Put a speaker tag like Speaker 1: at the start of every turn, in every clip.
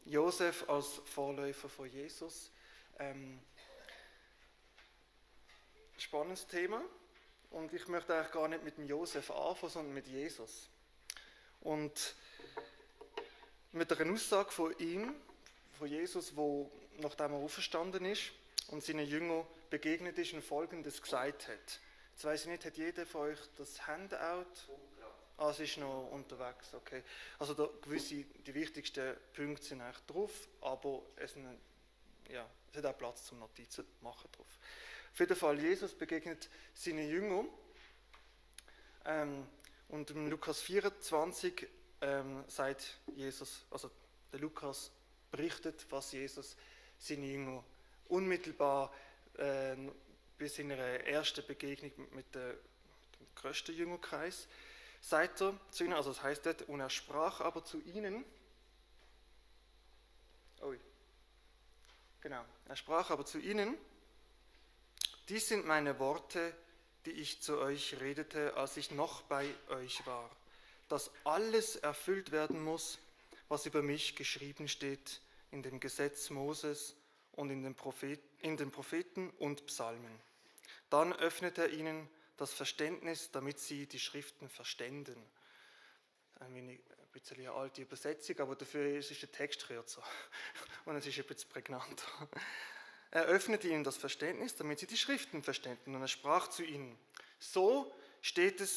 Speaker 1: Josef als Vorläufer von Jesus. Spannendes Thema. Und ich möchte eigentlich gar nicht mit dem Josef anfangen, sondern mit Jesus. Und mit einer Aussage von ihm, von Jesus, wo nachdem er auferstanden ist und seinen Jüngern begegnet ist und Folgendes gesagt hat. Jetzt weiss ich nicht, hat jeder von euch das Handout? Ah, es ist noch unterwegs, okay. Also die wichtigsten Punkte sind eigentlich drauf, aber es hat auch Platz zum Notizen machen drauf. Auf jeden Fall, Jesus begegnet seinen Jüngern und im Lukas 24 sagt Jesus, also der Lukas berichtet, was Jesus seine Jünger unmittelbar bis seiner ersten Begegnung mit dem größten Jüngerkreis sagt er zu ihnen, also das heißt dort, und er sprach aber zu ihnen, er sprach aber zu ihnen, dies sind meine Worte, die ich zu euch redete, als ich noch bei euch war, dass alles erfüllt werden muss, was über mich geschrieben steht in dem Gesetz Moses und in den Propheten und Psalmen. Dann öffnet er ihnen das Verständnis, damit sie die Schriften verständen. Ein bisschen eine alte Übersetzung, aber dafür ist der Text kürzer und es ist ein bisschen prägnanter. Er öffnete ihnen das Verständnis, damit sie die Schriften verständen. Und er sprach zu ihnen, so steht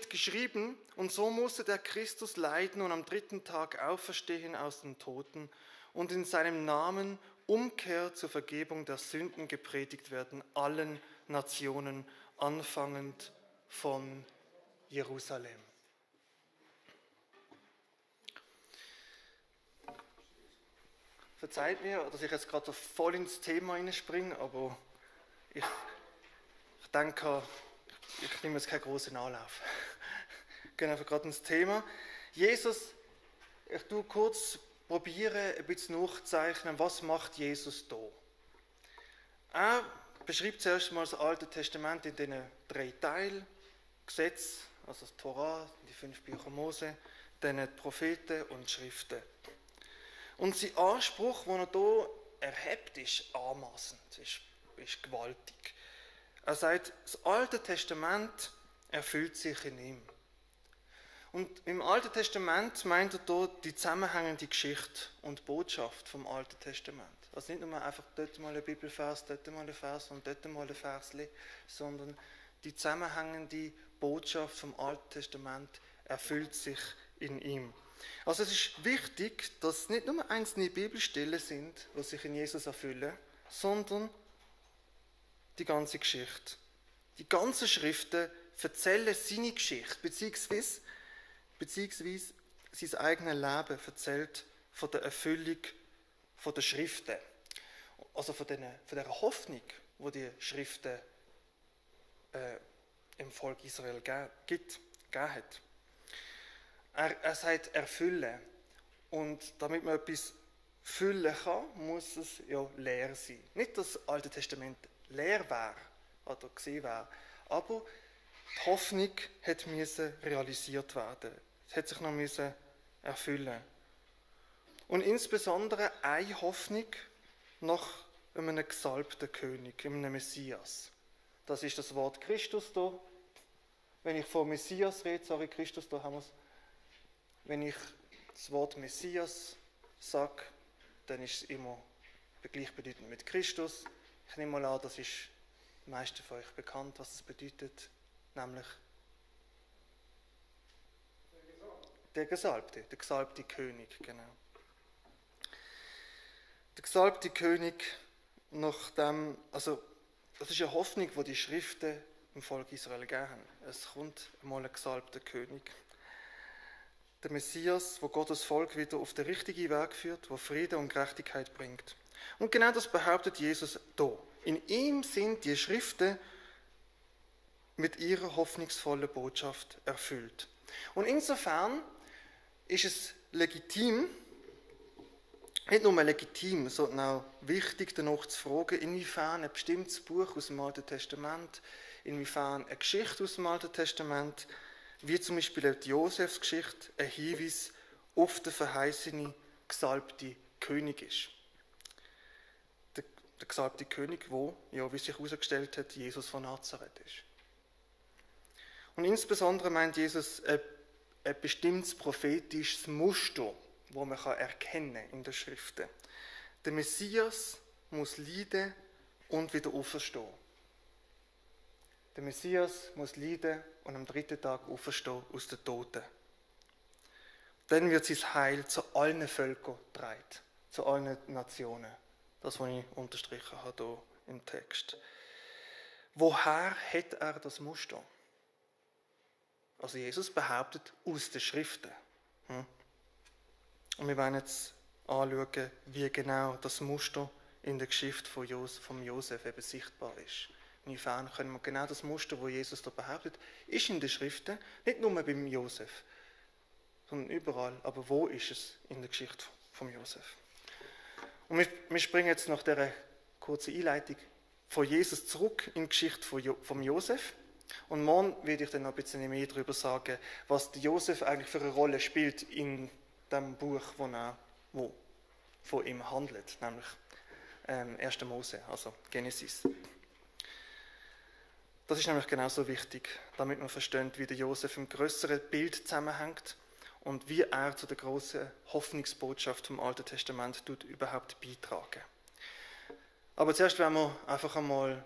Speaker 1: geschrieben, und so musste der Christus leiden und am 3. Tag auferstehen aus den Toten und in seinem Namen Umkehr zur Vergebung der Sünden gepredigt werden, allen Nationen, anfangend von Jerusalem. Verzeiht mir, dass ich jetzt gerade so voll ins Thema hineinspringe, aber ich denke, ich nehme jetzt keinen großen Anlauf. Gehen einfach gerade ins Thema. Jesus, ich tue kurz probieren, ein bisschen nachzuzeichnen, was macht Jesus da. Er beschreibt zuerst mal das Alte Testament in diesen 3 Teilen. Gesetz, also das Torah, die 5 Bücher Mose, dann die Propheten und die Schriften. Und sein Anspruch, den er hier erhebt, ist anmaßend, ist gewaltig. Er sagt, das Alte Testament erfüllt sich in ihm. Und im Alten Testament meint er hier die zusammenhängende Geschichte und Botschaft vom Alten Testament. Also nicht nur einfach dort mal ein Bibelvers, dort mal ein Vers und dort mal ein Versli, sondern die zusammenhängende Botschaft vom Alten Testament erfüllt sich in ihm. Also es ist wichtig, dass es nicht nur einzelne Bibelstellen sind, die sich in Jesus erfüllen, sondern die ganze Geschichte. Die ganzen Schriften erzählen seine Geschichte, beziehungsweise sein eigenes Leben erzählt von der Erfüllung der Schriften. Also von der Hoffnung, die die Schriften im Volk Israel gegeben hat. Er sagt erfüllen. Und damit man etwas füllen kann, muss es ja leer sein. Nicht, dass das Alte Testament leer wäre oder gesehen wäre, aber die Hoffnung musste realisiert werden. Es hat sich noch erfüllen. Und insbesondere eine Hoffnung nach einem gesalbten König, einem Messias. Das ist das Wort Christus da. Wenn ich von Messias rede, Christus, da haben wir es. Wenn ich das Wort Messias sage, dann ist es immer gleichbedeutend mit Christus. Ich nehme mal an, das ist den meisten von euch bekannt, was es bedeutet, nämlich der gesalbte König, genau. Der gesalbte König, das ist eine Hoffnung, die die Schriften im Volk Israel gegeben haben. Es kommt einmal ein gesalbter König. Der Messias, wo Gottes Volk wieder auf den richtigen Weg führt, wo Friede und Gerechtigkeit bringt. Und genau das behauptet Jesus hier. In ihm sind die Schriften mit ihrer hoffnungsvollen Botschaft erfüllt. Und insofern ist es legitim, nicht nur legitim, sondern auch wichtig, danach zu fragen, inwiefern ein bestimmtes Buch aus dem Alten Testament, inwiefern eine Geschichte aus dem Alten Testament, wie zum Beispiel die Josefsgeschichte, ein Hinweis auf den verheißenen gesalbte König ist. Der gesalbte König, wo, ja, wie sich herausgestellt hat, Jesus von Nazareth ist. Und insbesondere meint Jesus ein bestimmtes prophetisches Muster, das man erkennen in den Schriften. Der Messias muss leiden und wieder auferstehen. Der Messias muss leiden und am 3. Tag auferstehen aus den Toten. Dann wird sein Heil zu allen Völkern getragen, zu allen Nationen. Das, was ich unterstrichen habe hier im Text. Woher hat er das Muster? Also Jesus behauptet aus den Schriften. Und wir wollen jetzt anschauen, wie genau das Muster in der Geschichte von Josef eben sichtbar ist. Inwiefern können wir genau das Muster, das Jesus da behauptet, ist in den Schriften, nicht nur beim Josef, sondern überall. Aber wo ist es in der Geschichte von Josef? Und wir springen jetzt nach dieser kurzen Einleitung von Jesus zurück in die Geschichte von Josef. Und morgen werde ich dann noch ein bisschen mehr darüber sagen, was der Josef eigentlich für eine Rolle spielt in dem Buch, wo von ihm handelt, nämlich 1. Mose, also Genesis. Das ist nämlich genauso wichtig, damit man versteht, wie der Josef im größeren Bild zusammenhängt und wie er zu der großen Hoffnungsbotschaft vom Alten Testament überhaupt beitragen. Aber zuerst werden wir einfach einmal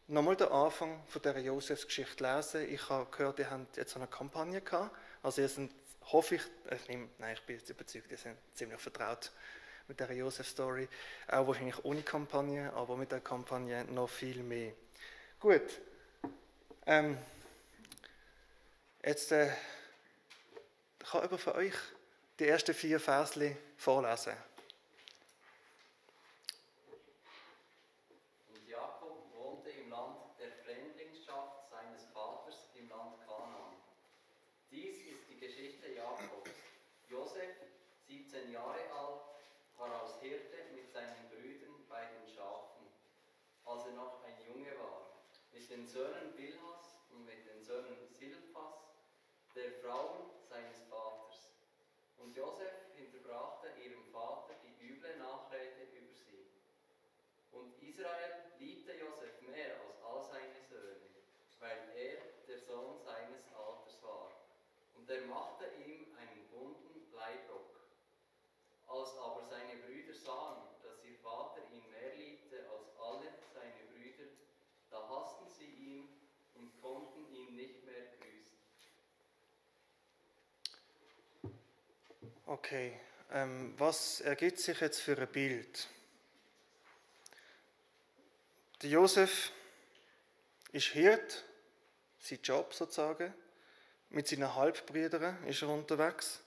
Speaker 1: nochmal den Anfang von dieser Josefsgeschichte lesen. Ich habe gehört, ihr habt jetzt eine Kampagne gehabt. Also ihr seid, hoffe ich, ich bin jetzt überzeugt, ihr seid ziemlich vertraut mit dieser Josef-Story. Auch wahrscheinlich ohne Kampagne, aber mit der Kampagne noch viel mehr. Gut. Jetzt kann jemand von euch die ersten 4 Versli vorlesen.
Speaker 2: Und Jakob wohnte im Land der Fremdlingschaft seines Vaters im Land Kanaan. Dies ist die Geschichte Jakobs. Josef, 17 Jahre alt, war als Hirte mit seinen Brüdern bei den Schafen, als er noch ein Junge war, mit den Söhnen Bilhas und mit den Söhnen Silpas, der Frauen seines Vaters. Und Josef hinterbrachte ihrem Vater die üble Nachrede über sie. Und Israel liebte Josef mehr als all seine Söhne, weil er der Sohn seines Alters war. Und er machte ihm einen bunten Leibrock. Als aber seine Brüder sahen, dass ihr Vater ihn mehr liebte als alle seine Brüder, da hassten sie ihn und konnten ihn nicht mehr grüßen.
Speaker 1: Okay, was ergibt sich jetzt für ein Bild? Der Josef ist Hirt, sein Job sozusagen. Mit seinen Halbbrüdern ist er unterwegs.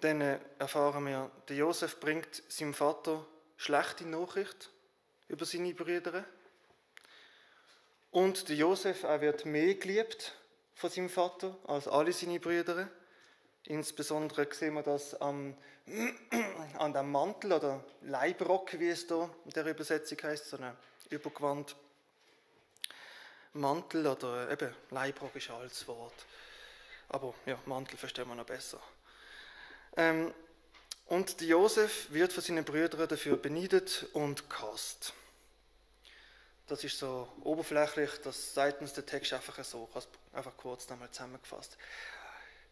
Speaker 1: Dann erfahren wir, der Josef bringt seinem Vater schlechte Nachricht über seine Brüder. Und der Josef wird mehr geliebt von seinem Vater als alle seine Brüder. Insbesondere sehen wir das an dem Mantel oder Leibrock, wie es da in der Übersetzung heißt, so ein Übergewand. Mantel oder eben Leibrock ist ein altes Wort. Aber ja, Mantel verstehen wir noch besser. Und der Josef wird von seinen Brüdern dafür beneidet und gehasst. Das ist so oberflächlich, das sagt uns der Text einfach so, einfach kurz nochmal zusammengefasst.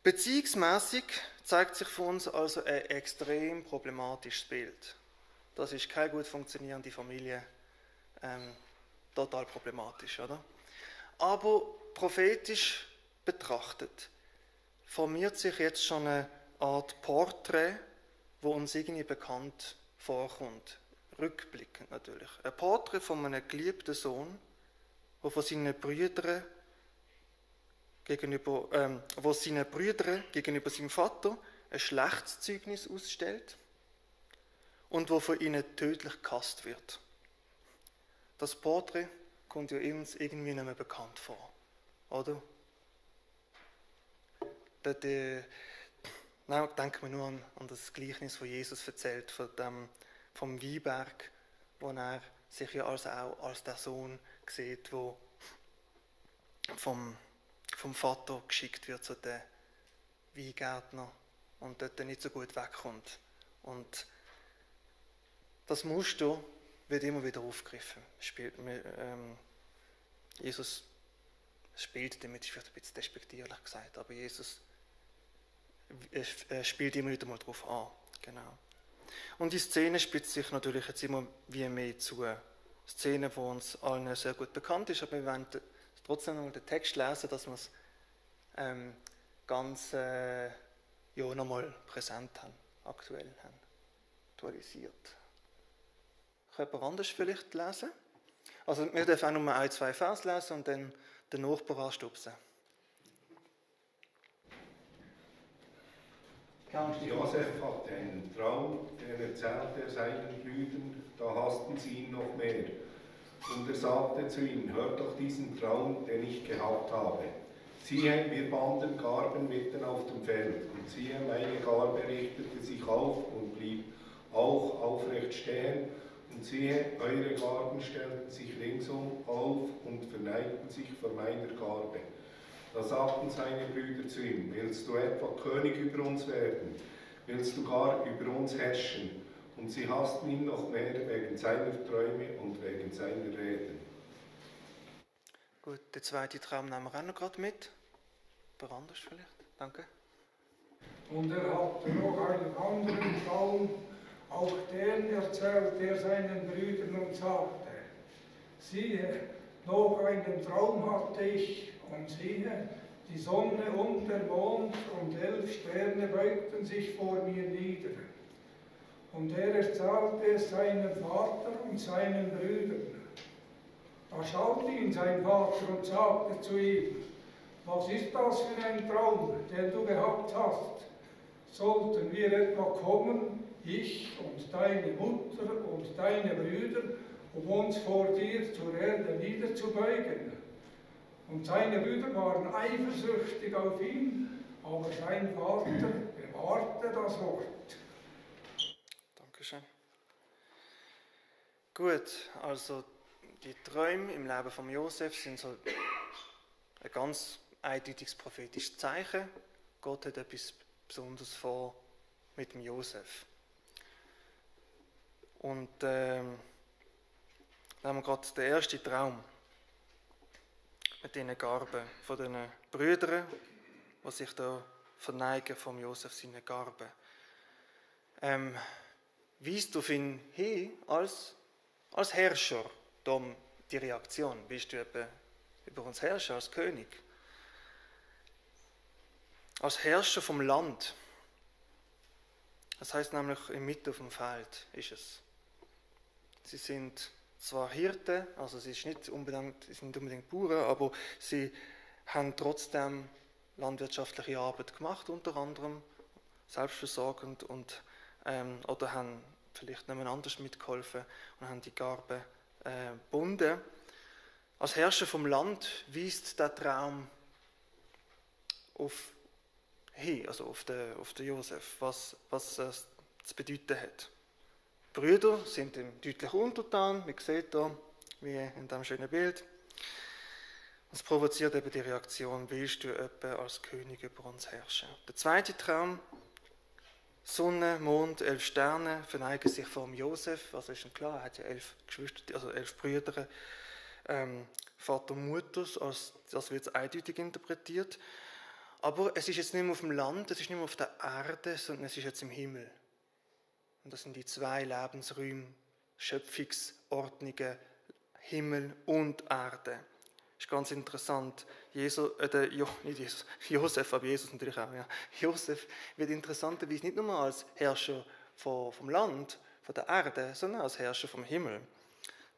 Speaker 1: Beziehungsmässig zeigt sich für uns also ein extrem problematisches Bild. Das ist keine gut funktionierende Familie, total problematisch, oder? Aber prophetisch betrachtet formiert sich jetzt schon eine Art Porträt, wo uns irgendwie bekannt vorkommt. Rückblickend natürlich. Ein Porträt von einem geliebten Sohn, der von seinen Brüdern gegenüber seinem Vater ein schlechtes Zeugnis ausstellt und wo von ihnen tödlich gehasst wird. Das Porträt kommt ja uns irgendwie nicht mehr bekannt vor, oder? Denken wir nur an das Gleichnis, das Jesus erzählt, vom Weinberg, wo er sich ja auch als der Sohn sieht, der vom Vater geschickt wird zu den Weingärtner und dort nicht so gut wegkommt Und das Muster wird immer wieder aufgegriffen. Jesus spielt damit, ist vielleicht ein bisschen despektierlich gesagt, aber Jesus spielt immer wieder mal darauf an. Genau. Und die Szene spitzt sich natürlich jetzt immer wie mehr zu. Eine Szene, die uns allen sehr gut bekannt ist, aber wir werden trotzdem noch mal den Text lesen, dass wir es ganz nochmal präsent haben, aktuell haben, aktualisiert. Kann jemand anders vielleicht lesen? Also wir dürfen auch nur 1, 2 Vers lesen und dann den Nachbar anstupsen.
Speaker 3: Josef hatte einen Traum, den erzählte er seinen Brüdern, da hassten sie ihn noch mehr. Und er sagte zu ihnen, hört doch diesen Traum, den ich gehabt habe. Siehe, wir banden Garben mitten auf dem Feld, und siehe, meine Garbe richtete sich auf und blieb auch aufrecht stehen, und siehe, eure Garben stellten sich ringsum auf und verneigten sich vor meiner Garbe. Da sagten seine Brüder zu ihm, willst du etwa König über uns werden? Willst du gar über uns herrschen? Und sie hassten ihn noch mehr wegen seiner Träume und wegen seiner Reden.
Speaker 1: Gut, den zweiten Traum nehmen wir auch noch gerade mit. Wer anders vielleicht? Danke.
Speaker 4: Und er hatte noch einen anderen Traum, auch den erzählte er seinen Brüdern und sagte, siehe, noch einen Traum hatte ich, und siehe, die Sonne und der Mond und 11 Sterne beugten sich vor mir nieder. Und er erzählte es seinem Vater und seinen Brüdern. Da schaute ihn sein Vater und sagte zu ihm, was ist das für ein Traum, den du gehabt hast? Sollten wir etwa kommen, ich und deine Mutter und deine Brüder, um uns vor dir zur Erde niederzubeugen? Und seine Brüder waren eifersüchtig auf ihn, aber sein Vater bewahrte das Wort.
Speaker 1: Dankeschön. Gut, also die Träume im Leben von Josef sind so ein ganz eindeutiges prophetisches Zeichen. Gott hat etwas Besonderes vor mit dem Josef. Und dann haben wir gerade den ersten Traum mit diesen Garben von den Brüdern, die sich da verneigen vom Josef seine Garben. Weist auf ihn hin als Herrscher, darum die Reaktion. Bist du über uns Herrscher als König? Als Herrscher vom Land. Das heißt nämlich, im Mitte auf dem Feld ist es. Sie sind zwar Hirten, also sie sind nicht unbedingt Bauern, aber sie haben trotzdem landwirtschaftliche Arbeit gemacht, unter anderem selbstversorgend oder haben vielleicht jemand anders mitgeholfen und haben die Garben gebunden. Als Herrscher vom Land weist der Traum auf den Josef, was es zu bedeuten hat. Die Brüder sind ihm deutlich untertan, wie sieht hier, wie in diesem schönen Bild. Es provoziert eben die Reaktion, willst du etwa als König über uns herrschen? Der zweite Traum, Sonne, Mond, 11 Sterne verneigen sich vor dem Josef. Also ist ihm klar, er hat ja 11 Geschwister, also 11 Brüder, Vater und Mutter, das wird eindeutig interpretiert. Aber es ist jetzt nicht mehr auf dem Land, es ist nicht mehr auf der Erde, sondern es ist jetzt im Himmel. Und das sind die 2 Lebensräume, Schöpfungsordnungen, Himmel und Erde. Das ist ganz interessant. Josef, aber Jesus natürlich auch. Ja. Josef wird interessanterweise nicht nur als Herrscher vom Land, von der Erde, sondern als Herrscher vom Himmel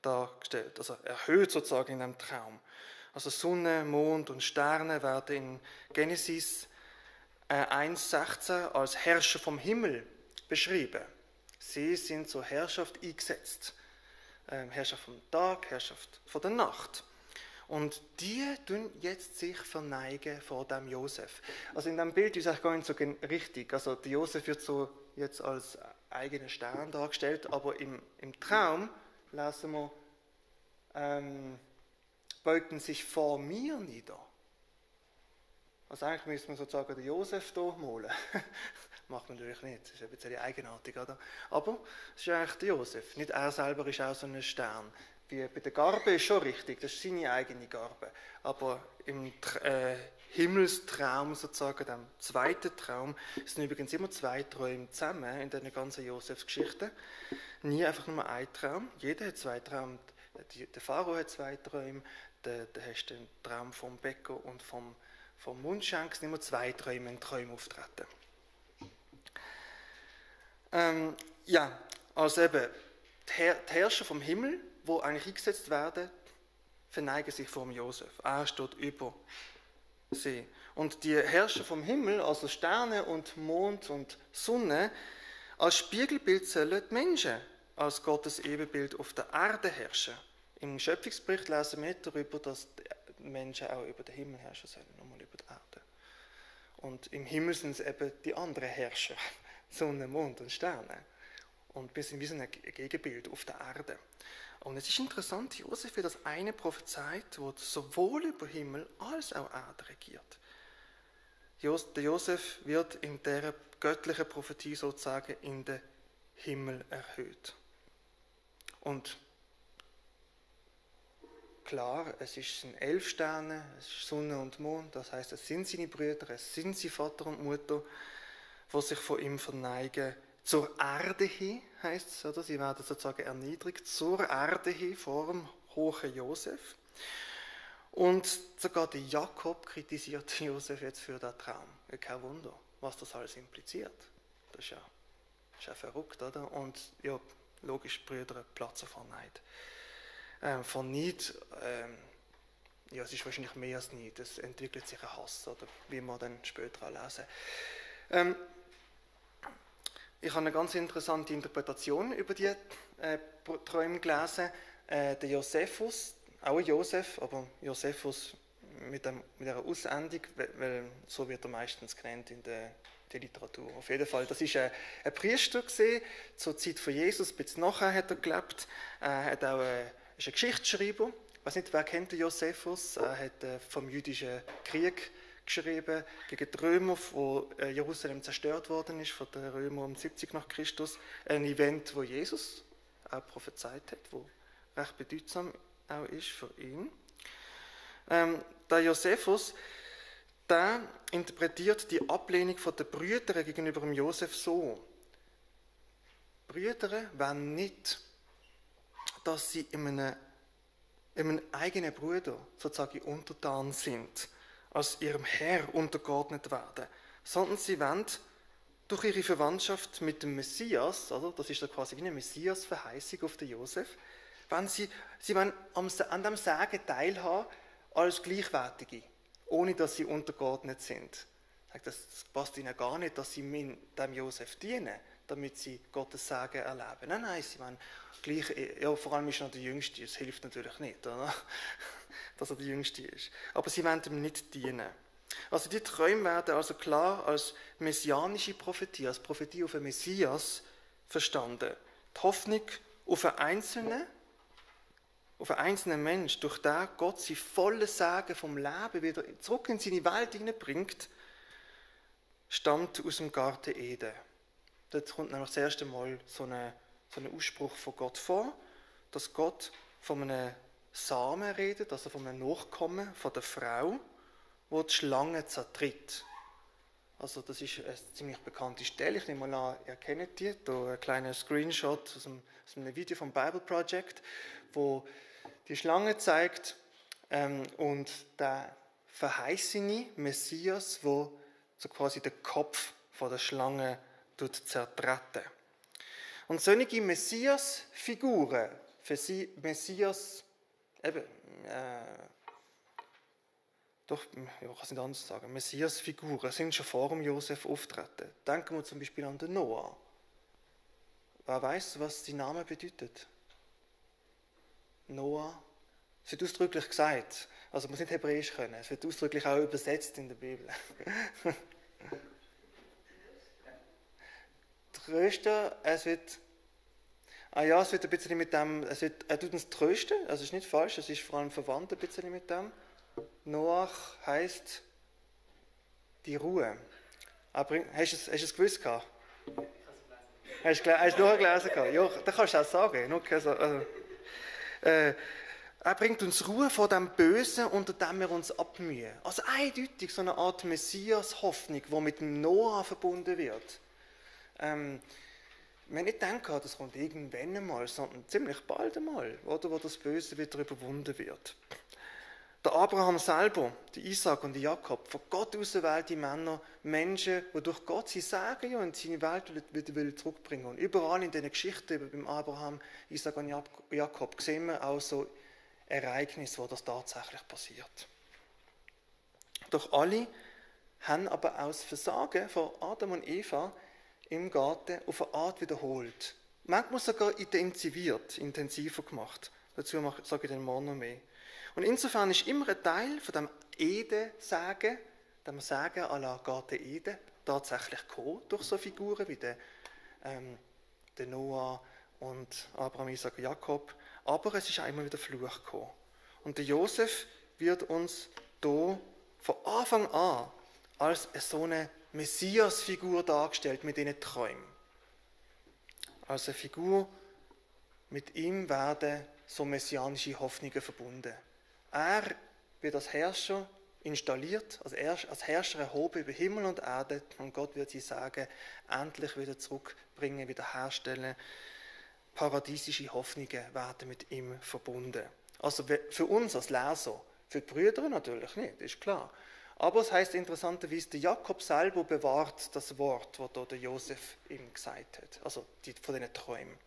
Speaker 1: dargestellt. Also erhöht sozusagen in einem Traum. Also Sonne, Mond und Sterne werden in Genesis 1,16 als Herrscher vom Himmel beschrieben. Sie sind zur Herrschaft eingesetzt. Herrschaft vom Tag, Herrschaft von der Nacht. Und die tun jetzt sich verneigen vor dem Josef. Also in diesem Bild ist es gar nicht so richtig. Also der Josef wird so jetzt als eigener Stern dargestellt, aber im Traum lesen wir, beugten sich vor mir nieder. Also eigentlich müssen wir sozusagen den Josef hier malen. macht man natürlich nicht. Das ist ein bisschen eigenartig, oder? Aber es ist eigentlich der Josef. Nicht er selber ist auch so ein Stern. Wie bei der Garbe ist schon richtig, das ist seine eigene Garbe. Aber im Himmelstraum sozusagen, dem zweiten Traum, sind übrigens immer zwei Träume zusammen in den ganzen Josefs-Geschichten. Nie einfach nur ein Traum. Jeder hat zwei Träume. Der Pharao hat zwei Träume. Da hast du den Traum vom Bäcker und vom Mundschenk. Es sind immer zwei Träume in Träumen auftreten. Also eben, die Herrscher vom Himmel, die eigentlich eingesetzt werden, verneigen sich vor Josef. Er steht über sie. Und die Herrscher vom Himmel, also Sterne und Mond und Sonne, als Spiegelbild sollen die Menschen als Gottes Ebenbild auf der Erde herrschen. Im Schöpfungsbericht lesen wir darüber, dass die Menschen auch über den Himmel herrschen sollen, nochmal über die Erde. Und im Himmel sind es eben die anderen Herrscher, Sonne, Mond und Sterne. Und wir sind wie so ein Gegenbild auf der Erde. Und es ist interessant, Josef wird das eine prophezeit, wo sowohl über Himmel als auch Erde regiert. Der Josef wird in dieser göttlichen Prophetie sozusagen in den Himmel erhöht. Und klar, es sind 11 Sterne, es ist Sonne und Mond, das heißt, es sind seine Brüder, es sind sein Vater und Mutter, die sich von ihm verneigen. Zur Erde hin, heisst es, oder? Sie werden sozusagen erniedrigt, zur Erde hin, vor dem hohen Josef. Und sogar der Jakob kritisiert Josef jetzt für den Traum. Kein Wunder, was das alles impliziert. Das ist ja verrückt, oder? Und ja, logisch, Brüder platzen vor Neid. Von Neid, ja, es ist wahrscheinlich mehr als Neid, es entwickelt sich ein Hass, oder? Wie wir dann später auch lesen. Ich habe eine ganz interessante Interpretation über die Träume gelesen. Der Josephus, auch ein Josef, aber Josephus mit einer Ausendung, weil so wird er meistens genannt in der Literatur. Auf jeden Fall, das ist ein Priester gewesen, zur Zeit von Jesus, ein bisschen nachher hat er gelebt. Er hat auch ist ein Geschichtsschreiber. Ich weiß nicht, wer kennt den Josephus? Er hat vom jüdischen Krieg geschrieben gegen die Römer, wo Jerusalem zerstört worden ist von den Römern um 70 nach Christus. Ein Event, wo Jesus auch prophezeit hat, wo recht bedeutsam auch ist für ihn. Der Josephus, der interpretiert die Ablehnung der Brüder gegenüber dem Josef so: Brüder wollen nicht, dass sie einem eigenen Bruder sozusagen untertan sind, als ihrem Herr untergeordnet werden, sondern sie wollen durch ihre Verwandtschaft mit dem Messias, oder, das ist ja quasi wie eine Messias-Verheißung auf den Josef, sie wollen an dem Segen teilhaben als Gleichwertige, ohne dass sie untergeordnet sind. Das passt ihnen gar nicht, dass sie dem Josef dienen, damit sie Gottes Segen erleben. Nein, sie wollen gleich, ja, vor allem ist er noch der Jüngste, es hilft natürlich nicht, oder? Dass er der Jüngste ist. Aber sie wollen ihm nicht dienen. Also die Träume werden also klar als messianische Prophetie, als Prophetie auf einen Messias verstanden. Die Hoffnung auf einen einzelnen Mensch, durch den Gott sein volles Segen vom Leben wieder zurück in seine Welt hineinbringt, stammt aus dem Garten Eden. Dort kommt nämlich das erste Mal so ein Ausspruch von Gott vor, dass Gott von einem Samen redet, also von einem Nachkommen von der Frau, wo die Schlange zertritt. Also das ist eine ziemlich bekannte Stelle, ich nehme mal an, ihr kennt die, hier ein kleiner Screenshot aus einem Video vom Bible Project, wo die Schlange zeigt und der verheißene Messias, wo so quasi den Kopf von der Schlange zertreten. Und solche Messias-Figuren, für sie Messias, eben, doch, ja, ich kann es nicht anders sagen, Messias-Figuren sind schon vor dem Josef auftreten. Denken wir zum Beispiel an den Noah. Wer weiß, was sein Name bedeutet? Noah. Es wird ausdrücklich gesagt, also man muss nicht Hebräisch können, es wird ausdrücklich auch übersetzt in der Bibel. Trösten, es wird ein bisschen mit dem, er tut uns trösten, also es ist nicht falsch, es ist vor allem verwandt ein bisschen mit dem. Noach heisst die Ruhe. Hast du es gewusst? Hast du durchgelesen? Ja, das kannst du auch sagen. Er bringt uns Ruhe vor dem Bösen, unter dem wir uns abmühen. Also eindeutig so eine Art Messias-Hoffnung, die mit dem Noah verbunden wird. Wir haben nicht gedacht, das kommt irgendwann einmal, sondern ziemlich bald einmal, oder, wo das Böse wieder überwunden wird. Der Abraham selber, der Isaac und der Jakob, von Gott auserwählte Männer, Menschen, die durch Gott sie sagen ja, und seine Welt wieder zurückbringen. Und überall in diesen Geschichten beim Abraham, Isaac und Jakob sehen wir auch so Ereignisse, wo das tatsächlich passiert. Doch alle haben aber auch das Versagen von Adam und Eva im Garten auf eine Art wiederholt. Manchmal sogar intensiver gemacht. Dazu sage ich dann morgen noch mehr. Und insofern ist immer ein Teil von dem Eden-Sagen, dem Sagen à la Garten Eden, tatsächlich gekommen durch so Figuren wie der Noah und Abraham, Isaac und Jakob. Aber es ist auch immer wieder Fluch gekommen. Und der Josef wird uns hier von Anfang an als so eine Messias-Figur dargestellt mit diesen Träumen. Als eine Figur, mit ihm werden so messianische Hoffnungen verbunden. Er wird als Herrscher installiert, als Herrscher erhoben über Himmel und Erde, und Gott wird sie sagen, endlich wieder zurückbringen, wiederherstellen. Paradiesische Hoffnungen werden mit ihm verbunden. Also für uns als Leser, für die Brüder natürlich nicht, ist klar. Aber es heisst interessanterweise, der Jakob selber bewahrt das Wort, das hier der Josef ihm gesagt hat, also von diesen Träumen.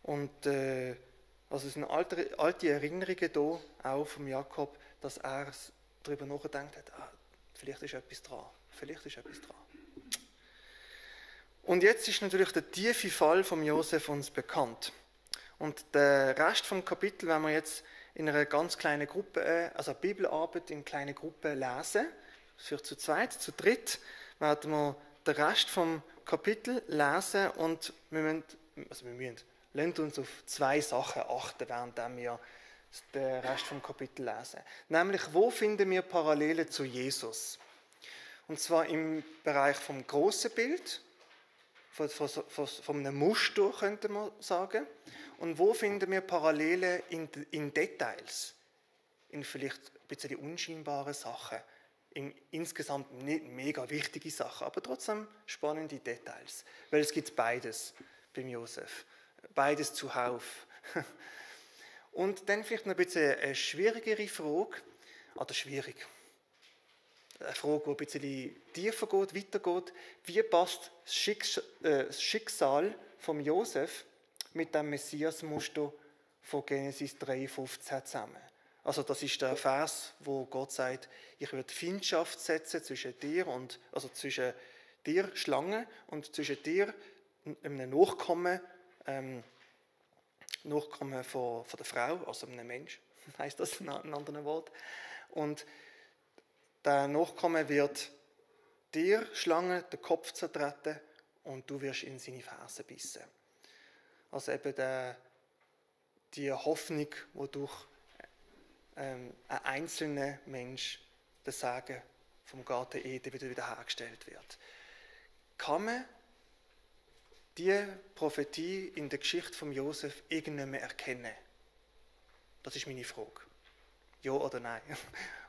Speaker 1: Und also es sind alte Erinnerungen hier auch vom Jakob, dass er darüber nachgedacht hat, vielleicht ist etwas dran. Und jetzt ist natürlich der tiefe Fall von Josef uns bekannt. Und der Rest vom Kapitel werden wir jetzt in einer ganz kleinen Gruppe, also eine Bibelarbeit in kleinen Gruppen lesen. Für zu zweit, zu dritt werden wir den Rest vom Kapitel lesen und lasst uns auf 2 Sachen achten, während wir den Rest vom Kapitel lesen. Nämlich, wo finden wir Parallelen zu Jesus? Und zwar im Bereich vom grossen Bild, von einem Muster, könnte man sagen. Und wo finden wir Parallelen in Details? In vielleicht ein bisschen unscheinbaren Sachen. In insgesamt nicht mega wichtige Sachen, aber trotzdem spannende Details. Weil es gibt beides beim Josef. Beides zuhauf. Und dann vielleicht noch ein bisschen eine schwierigere Frage. Oder schwierig. Eine Frage, die ein bisschen tiefer geht, weitergeht. Wie passt das Schicksal von Josef mit dem Messias-Muster von Genesis 3,15 zusammen? Also das ist der Vers, wo Gott sagt, ich werde Feindschaft setzen zwischen dir und also zwischen dir, Schlange, und zwischen dir, einem Nachkommen von der Frau, also einem Mensch, heisst das in einem anderen Wort. Und der Nachkomme wird dir, Schlange, den Kopf zertreten und du wirst in seine Ferse bissen. Also eben die Hoffnung, die durch einen einzelnen Mensch, das Sagen vom Garten Eden, wieder hergestellt wird. Kann man die Prophetie in der Geschichte von Josef irgendwann mehr erkennen? Das ist meine Frage. Ja oder nein?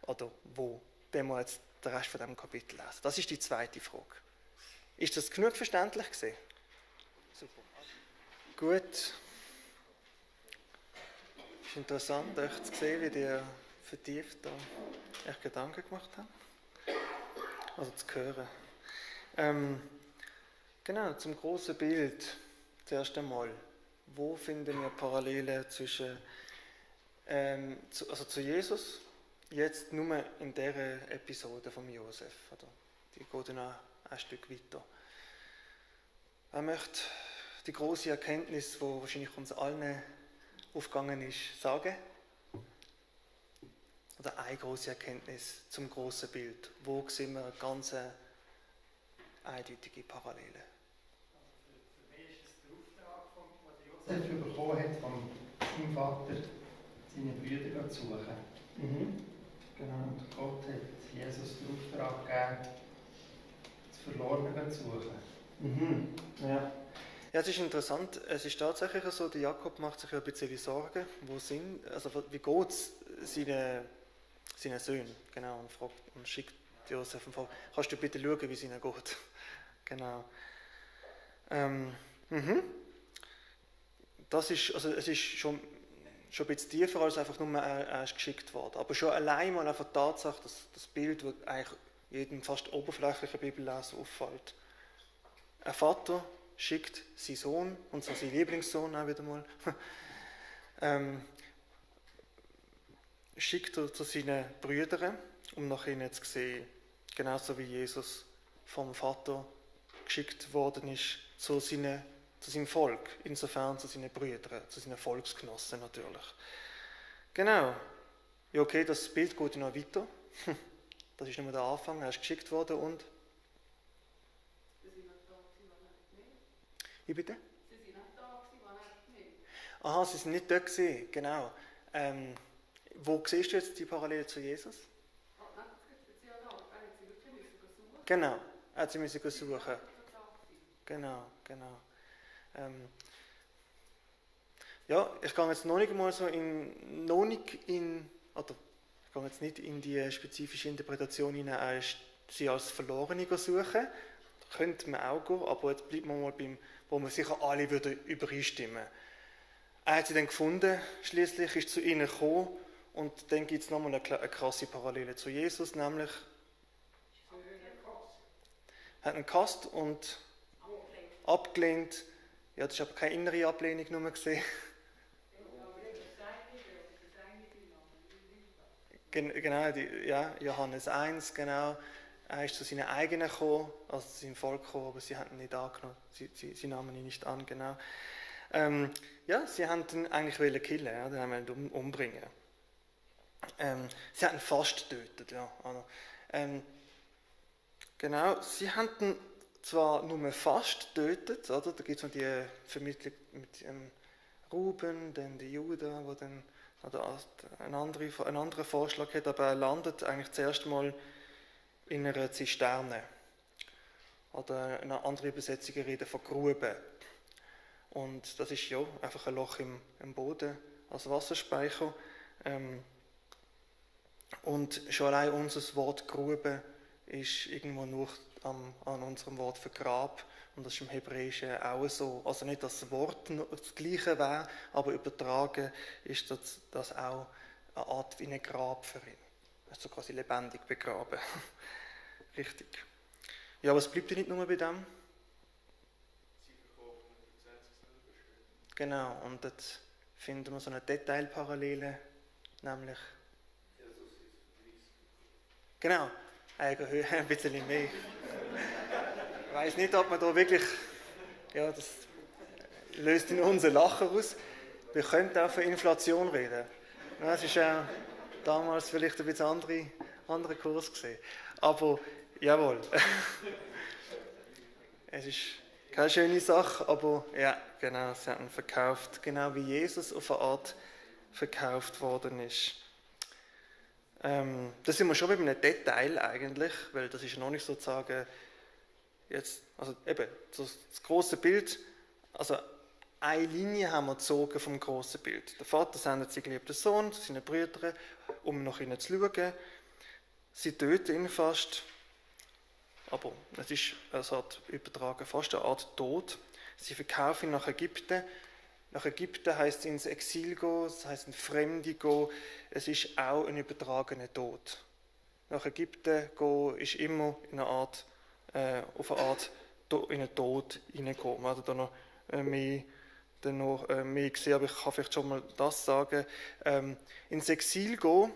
Speaker 1: Oder wo? Wenn wir jetzt den Rest von diesem Kapitel lesen. Das ist die zweite Frage. Ist das genug verständlich gewesen? Super. Gut. Es ist interessant, euch zu sehen, wie ihr vertieft da euch Gedanken gemacht habt. Also zu hören. Genau, zum grossen Bild. Zuerst einmal. Wo finden wir Parallelen zwischen zu Jesus? Jetzt nur in dieser Episode von Josef. Oder? Die geht dann auch ein Stück weiter. Er möchte die grosse Erkenntnis, die wahrscheinlich uns allen aufgegangen ist, sagen. Oder eine grosse Erkenntnis zum grossen Bild. Wo sehen wir ganz eindeutige Parallelen?
Speaker 5: Für mich ist es der Auftrag, den Josef bekommen hat von seinem Vater, seine Brüder zu suchen.
Speaker 1: Genau.
Speaker 5: Und Gott hat Jesus den Auftrag gegeben, zu Verlorenen zu suchen.
Speaker 1: Mhm. Ja. Ja, es ist interessant, es ist tatsächlich so, der Jakob macht sich ein bisschen Sorgen, wie geht es seinen Söhnen, genau, und fragt und schickt Josef und fragt, kannst du bitte schauen, wie es ihnen geht? Genau. Das ist, also es ist schon ein bisschen tiefer als einfach nur, er ist geschickt worden. Aber schon allein mal einfach die Tatsache, dass das Bild, das eigentlich jedem fast oberflächlichen Bibelleser auffällt. Ein Vater schickt seinen Sohn, und zwar seinen Lieblingssohn auch wieder mal, schickt er zu seinen Brüdern, um nach ihnen zu sehen. Genauso wie Jesus vom Vater geschickt worden ist zu seinem Volk, insofern zu seinen Brüdern, zu seinen Volksgenossen natürlich. Genau. Ja, okay, das Bild geht noch weiter. Das ist nur der Anfang, er ist geschickt worden und... Wie bitte?
Speaker 6: Sie sind nicht da gewesen, wann er nicht.
Speaker 1: Aha, sie sind nicht da gewesen, genau. Wo siehst du jetzt die Parallele zu Jesus?
Speaker 6: Nein, das gibt es speziell auch. Er hat sie wirklich suchen.
Speaker 1: Genau, er hat sie müssen suchen. Genau. Ja, ich gehe jetzt noch nicht mal so ich gehe jetzt nicht in die spezifische Interpretation hinein, sie als Verlorene suchen. Da könnte man auch gehen, aber jetzt bleibt man mal beim, wo man sicher alle übereinstimmen würden. Er hat sie dann gefunden, schließlich ist zu ihnen gekommen, und dann gibt es nochmal eine krasse Parallele zu Jesus, nämlich er hat ihn gehasst und abgelehnt. Ja, das ist aber keine innere Ablehnung nur gesehen. Genau, Johannes 1, genau. Er ist zu seinen eigenen gekommen, also zu seinem Volk gekommen, aber sie haben ihn nicht angenommen. Sie nahmen ihn nicht an, genau. Sie haben ihn eigentlich killen, ja, den haben ihn umbringen. Sie haben ihn fast getötet, ja. Genau, sie haben ihn zwar nur fast getötet, oder? Da gibt es noch die Vermittlung mit Ruben, dann die Juda, wo dann einen anderen Vorschlag hat, aber er landet eigentlich zuerst mal in einer Zisterne. Oder eine andere Übersetzung reden von Grube. Und das ist ja einfach ein Loch im Boden als Wasserspeicher. Und schon allein unser Wort Grube ist irgendwo nur an unserem Wort für Grab. Und das ist im Hebräischen auch so. Also nicht, dass das Wort das Gleiche wäre, aber übertragen ist das auch eine Art wie ein Grab für ihn. Also quasi lebendig begraben. Richtig. Ja, aber es bleibt ja nicht nur bei dem. Genau, und dort finden wir so eine Detailparallele, nämlich... Genau, Höhe, ein bisschen mehr. Ich weiss nicht, ob man da wirklich... Ja, das löst in unser Lachen aus. Wir könnten auch von Inflation reden. Ja, es war damals vielleicht ein bisschen anderer Kurs gewesen. Aber, jawohl. Es ist keine schöne Sache, aber ja, genau, sie haben ihn verkauft. Genau wie Jesus auf eine Art verkauft worden ist. Da sind wir schon bei einem Detail eigentlich, weil das ist noch nicht sozusagen jetzt, also eben, das große Bild, also eine Linie haben wir gezogen vom grossen Bild. Der Vater sendet seinen geliebten Sohn zu seinen Brüdern, um nach ihnen zu schauen. Sie töten ihn fast, aber es hat übertragen fast eine Art Tod. Sie verkaufen ihn nach Ägypten. Nach Ägypten heisst es ins Exil gehen, das heisst in Fremde gehen. Es ist auch ein übertragener Tod. Nach Ägypten gehen ist immer auf eine Art in den Tod hineingehen. Wir werden da noch mehr gesehen, aber ich kann vielleicht schon mal das sagen. Ins Exil gehen,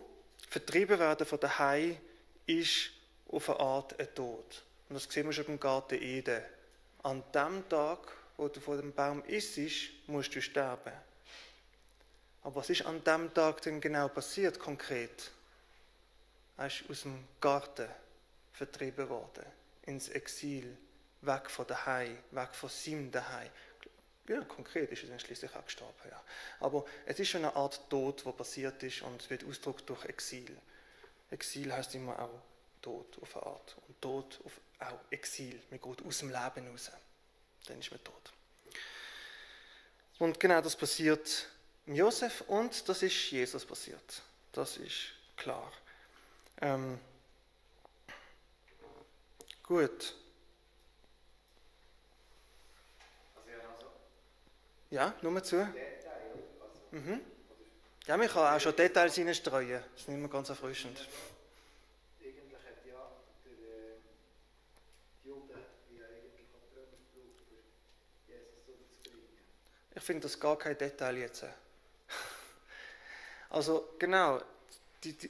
Speaker 1: vertrieben werden von daheim, ist auf eine Art ein Tod. Und das sehen wir schon im Garten Eden. An dem Tag, wo du von dem Baum isst, musst du sterben. Aber was ist an dem Tag denn genau passiert, konkret? Er ist aus dem Garten vertrieben worden, ins Exil, weg von daheim, weg von seinem daheim. Ja, konkret ist er dann schließlich auch gestorben. Ja. Aber es ist schon eine Art Tod, der passiert ist, und es wird ausgedrückt durch Exil. Exil heisst immer auch Tod auf eine Art. Und Tod auf auch Exil. Man geht aus dem Leben raus. Dann ist man tot. Und genau das passiert im Josef und das ist Jesus passiert. Das ist klar. Gut. Ja, nur zu. Mhm. Ja, man kann auch schon Details reinstreuen. Das ist nicht mehr ganz erfrischend.
Speaker 5: Eigentlich hat ja der Jude wie eigentlich auch Träume gebraucht, für Jesus umzubringen.
Speaker 1: Ich finde das gar kein Detail jetzt. Also genau,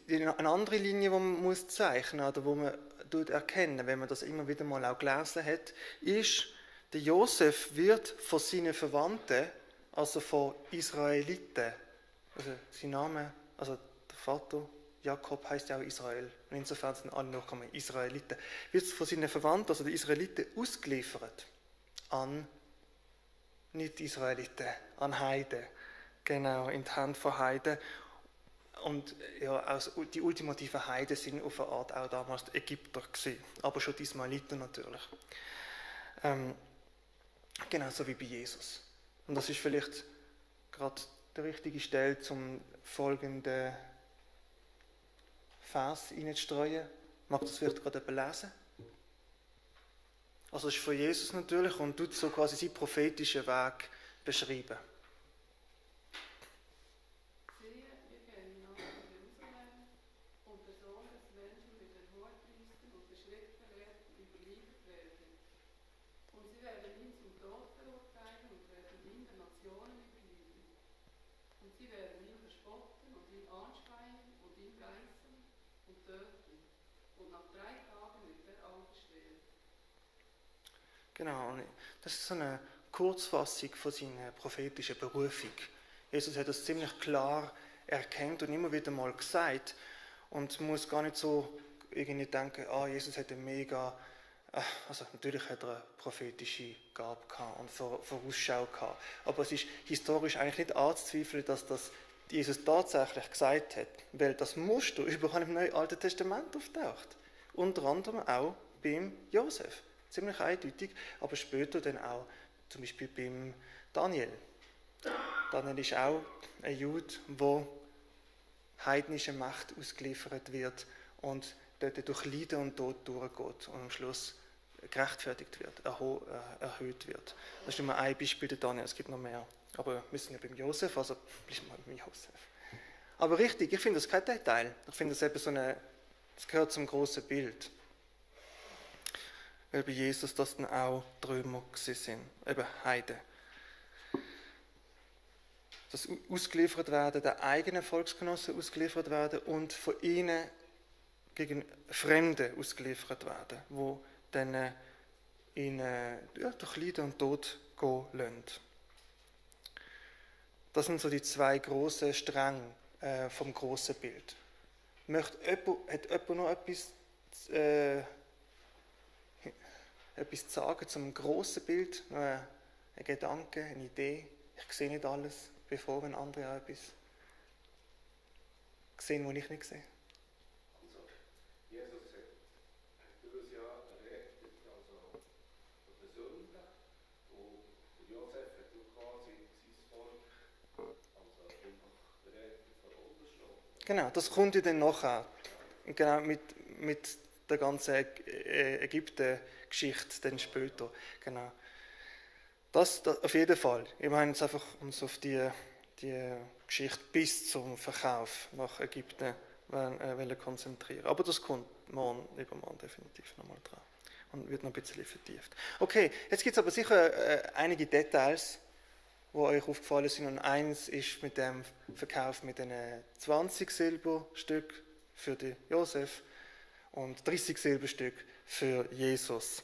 Speaker 1: eine andere Linie, die man muss zeichnen oder wo man erkennen, wenn man das immer wieder mal auch gelesen hat, ist, der Josef wird von seinen Verwandten, also von Israeliten, also sein Name, also der Vater Jakob heißt ja auch Israel, und insofern sind alle Nachkommen Israeliten, wird von seinen Verwandten, also den Israeliten, ausgeliefert an Nicht-Israeliten, an Heiden, genau, in die Hand von Heiden. Und ja, also die ultimativen Heiden sind auf eine Art auch damals die Ägypter gewesen, aber schon die Ismailiten natürlich. Genauso wie bei Jesus. Und das ist vielleicht gerade die richtige Stelle, zum folgenden Vers reinzustreuen. Mag das vielleicht gerade jemand lesen? Also es ist von Jesus natürlich und tut so quasi seinen prophetischen Weg beschreiben. Genau, und das ist so eine Kurzfassung von seiner prophetischen Berufung. Jesus hat das ziemlich klar erkannt und immer wieder mal gesagt und muss gar nicht so irgendwie denken, Jesus hat eine mega, also natürlich hat er eine prophetische Gabe gehabt und Vorausschau gehabt, aber es ist historisch eigentlich nicht anzuzweifeln, dass das Jesus tatsächlich gesagt hat, weil das Muster überall im Neuen Alten Testament auftaucht. Unter anderem auch beim Josef. Ziemlich eindeutig, aber später dann auch zum Beispiel beim Daniel. Daniel ist auch ein Jude, der heidnischer Macht ausgeliefert wird und dort durch Leiden und Tod durchgeht und am Schluss gerechtfertigt wird, erhöht wird. Das ist nur ein Beispiel, der Daniel, es gibt noch mehr. Aber wir sind ja beim Josef, also bleiben wir beim Josef. Aber richtig, ich finde das kein Detail. Ich finde das eben das gehört zum grossen Bild. Weil bei Jesus das dann auch Trümmer sind, eben Heiden. Das ausgeliefert werden, der eigenen Volksgenossen ausgeliefert werden und von ihnen gegen Fremde ausgeliefert werden, wo dann ihnen durch Leiden und Tod gehen lassen. Das sind so die zwei grossen Stränge vom grossen Bild. Hat jemand noch etwas zu sagen zum grossen Bild? Noch ein Gedanke, eine Idee? Ich sehe nicht alles, bevor wenn andere auch etwas sehen, was ich nicht sehe.
Speaker 3: Also, Jesus hat uns ja errettet, also von der Sünde. Und Josef hat auch quasi sein Volk, also einfach errettet von Unterschlag.
Speaker 1: Genau, das kommt ja dann nachher. Genau, mit der ganzen Ägypten-Geschichte dann später. Genau. Das auf jeden Fall. Ich meine jetzt einfach uns auf die Geschichte bis zum Verkauf nach Ägypten konzentrieren. Aber das kommt übermorgen definitiv nochmal dran und wird noch ein bisschen vertieft. Okay, jetzt gibt es aber sicher einige Details, die euch aufgefallen sind. Und eins ist mit dem Verkauf mit den 20 Silberstück für den Josef und 30 Silberstück für Jesus.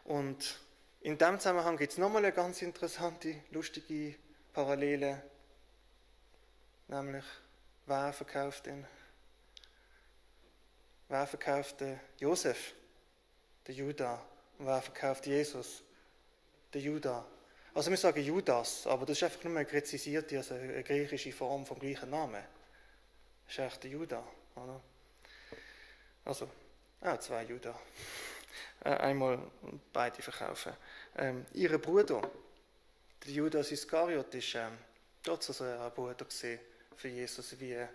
Speaker 1: Und in diesem Zusammenhang gibt es nochmal eine ganz interessante, lustige Parallele. Nämlich, wer verkauft den Josef? Der Judah. Und wer verkauft Jesus? Der Judah. Also wir sagen Judas, aber das ist einfach nur eine gräzisierte, also eine griechische Form vom gleichen Namen. Das ist eigentlich der Judah, oder? Also, 2 Judah. Einmal beide verkaufen. Ihr Bruder, der Judas Iskariot, ist dort also ein Bruder gesehen für Jesus, wie